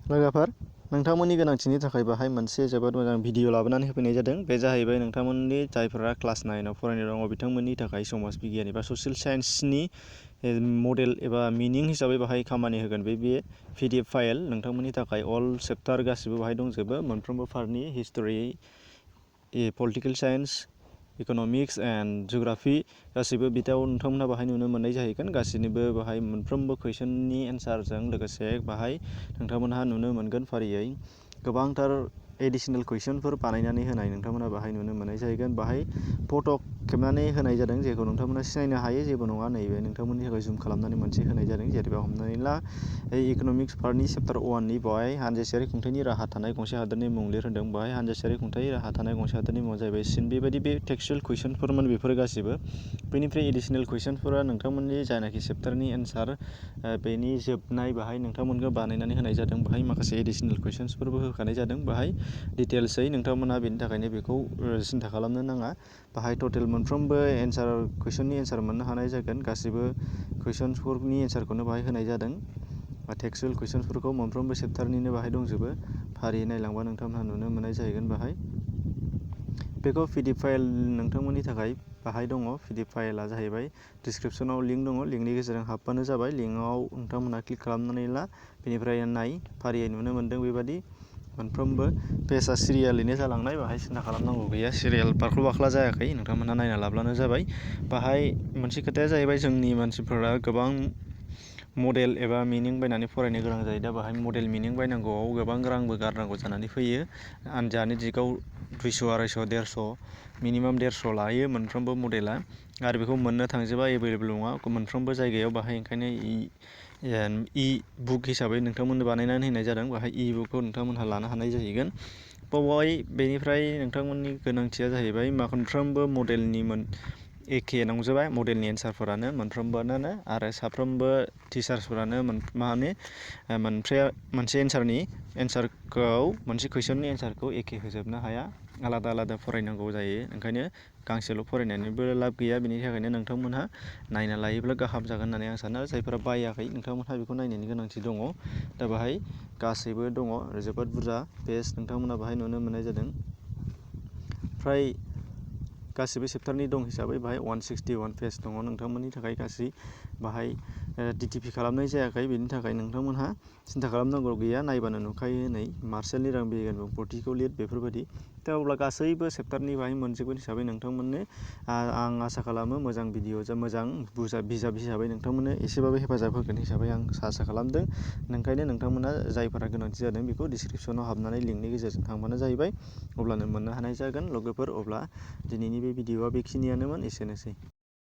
लोगोफोर नोंथांमोननि गोनांथिनि थाखाय बाहाय मोनसे जोबोद मोजां भिडिअ लाबोनानै होफैनाय जादों। बे जाहैबाय नोंथांमोननि जायफोरा क्लास 9 आव फरायनाय दङ बिथांमोननि थाखाय समाज बिगियान एबा ससियेल साइन्सनि मडेल एबा मिनिं हिसाबै बाहाय खामानि होगोन। बे PDF फाइल नोंथांमोननि थाखाय अल चेप्टार गासिबो बाहाय दंजोबो। मोनफ्रोमबो पार्टनि history, political science, economics and geography गासिबो बिटाव नोंथांमोनहा बाहाय नुनो मोननाय जाहैगोन। गासिनिबो बाहाय मोनफ्रोमबो कुइसननि एन्सारजों लोगोसे बाहाय नोंथांमोनहा नुनो मोनगोन फारियै गोबांथार एडिशनेल कुइसनफोर बानायनानै होनाय नोंथांमोनहा बाहाय नुनो मोननाय जाहैगोन। बाहाय फट' खेबनानै होनाय जादों जेखौ नोंथांमोनहा सिनायनो हायो, जेबो नङा। नैबे नोंथांमोननि थाखाय जुम खालामनानै मोनसे होनाय जादों। जेनेबा हमनानै ला इक'नमिक्स पार्टनि चेप्टार 1नि बेवहाय हानजायारि खुंथायनि राहा थानाय गंसे हादोरनि मुं लिर होदों। बेवहाय हानजायारि खुंथायनि राहा थानाय गंसे हादोरनि मुङा जाहैबाय चीन। बेबायदि बे टेक्सुयेल कुइसनफोरमोन बेफोर गासिबो। बेनिफ्राय एडिशनेल कुइसनफोरा नोंथांमोननि जायनाखि चेप्टारनि एन्सार बेनि जोबनाय बाहाय नोंथांमोनखौ बानायनानै होनाय जादों। बाहाय माखासे एडिशनेल कुइसन्सफोरबो होखानाय जादों। बाहाय डिटेल्सै नोंथांमोनहा बेनि थाखायनो बेखौ सिन्था खालामनो नाङा। बाहाय टटेल मोनफ्रोमबो कुइसननि एन्सार मोननो हानाय जागोन। गासिबो कुइसन्सफोरनि एन्सारखौनो बाहाय होनाय जादों। टेक्सुयेल कुइसन्सफोरखौ मोनफ्रोमबो चेप्टारनिनो बाहाय दंजोबो। फारियै नायलांबा नोंथांमोनहा नुनो मोननाय जाहैगोन। बाहाय बेखौ PDF फाइल नोंथांमोननि थाखाय बाहाय दङ। PDF फाइलआ जाहैबाय डिसक्रिपसनाव लिंक दङ। लिंकनि गेजेरजों हाबबानो जाबाय। लिंकआव नोंथांमोनहा क्लिक खालामनानै ला, बेनिफ्राय नाय। फारियै नुनो मोनदों बेबादि मोनफ्रोमबो पेजआ सिरियालैनो जालांनाय। बाहाय सिन्था खालामनांगौ गैया, सिरियाल बारख्ल' बाख्ला जायाखै। नोंथांमोनहा नायना लाब्लानो जाबाय। बाहाय मोनसे खोथाया जाहैबाय जोंनि मानसिफोरा गोबां मडेल एबा मिनिं बायनानै फरायनो गोनां जायो। दा बाहाय मडेल मिनिं बायनांगौआव गोबां रांबो गारनांगौ जानानै फैयो। दानि दिगाव 200, 250, 150 मिनिमाम 150 लायो मोनफ्रोमबो मडेला। आरो बेखौ मोननो थांजोबा, एभेलेबल नङा मोनफ्रोमबो जायगायाव। बाहाय ओंखायनो इ-बुक हिसाबै नोंथांमोननो बानायनानै होनाय जादों। बाहाय इ-बुकखौ नोंथांमोनहा लानो हानाय जाहैगोन। बावहाय बेनिफ्राय नोंथांमोननि गोनांथिया जाहैबाय मोनफ्रोमबो मडेलनि एखे नंजोबा। मडेलनि एन्सारफोरानो मोनफ्रोमबोआनो आरो साफ्रोमबो टिचार्सफोरानो मोनसे मोनसे कुइसननि एन्सारखौ एखे होजोबनो हाया। आलादा आलादा फरायनांगौ जायो। ओंखायनो गांसेल' फरायनानैबो लाब गैया। बेनि थाखायनो नोंथांमोनहा नायना लायोब्ला गाहाम जागोन होननानै आं सानो। जायफोरा बायाखै नोंथांमोनहा बेखौ नायनायनि गोनांथि दङ। दा बाहाय गासैबो दङ, जोबोद बुरजा पेज नोंथांमोनहा बाहाय नुनो मोननाय जादों। फ्राय गासिबो चेप्टारनि दं हिसाबै बाहाय 161 पेज दङ नोंथांमोननि थाखाय। गासै बाहाय DTP खालामनाय जायाखै। बेनि थाखाय नोंथांमोनहा सिन्था खालामनांगौ गैया। नायबानो नुखायो नै मार्सेलनि रां बिगियान बुंफोरथिखौ लिर बेफोरबायदि। दा अब्ला गासैबो चेप्टारनि बाहाय मोनजोबगोन हिसाबै नोंथांमोननो आं आसा खालामो मोजां भिडिअ मोजां बिजाब हिसाबै नोंथांमोननो एसेबाबो हेफाजाब होगोन हिसाबै आं आसा खालामदों। ओंखायनो नोंथांमोना जायफोरा गोनांथि जादों बेखौ डिसक्रिपसनाव हाबनानै लिंकनि गेजेरजों थांबानो जाहैबाय। अब्लानो मोननो हानाय जागोन लोगोफोर। अब्ला दिनैनि बे भिडिअआ बेखिनियानोमोन। एसेनोसै।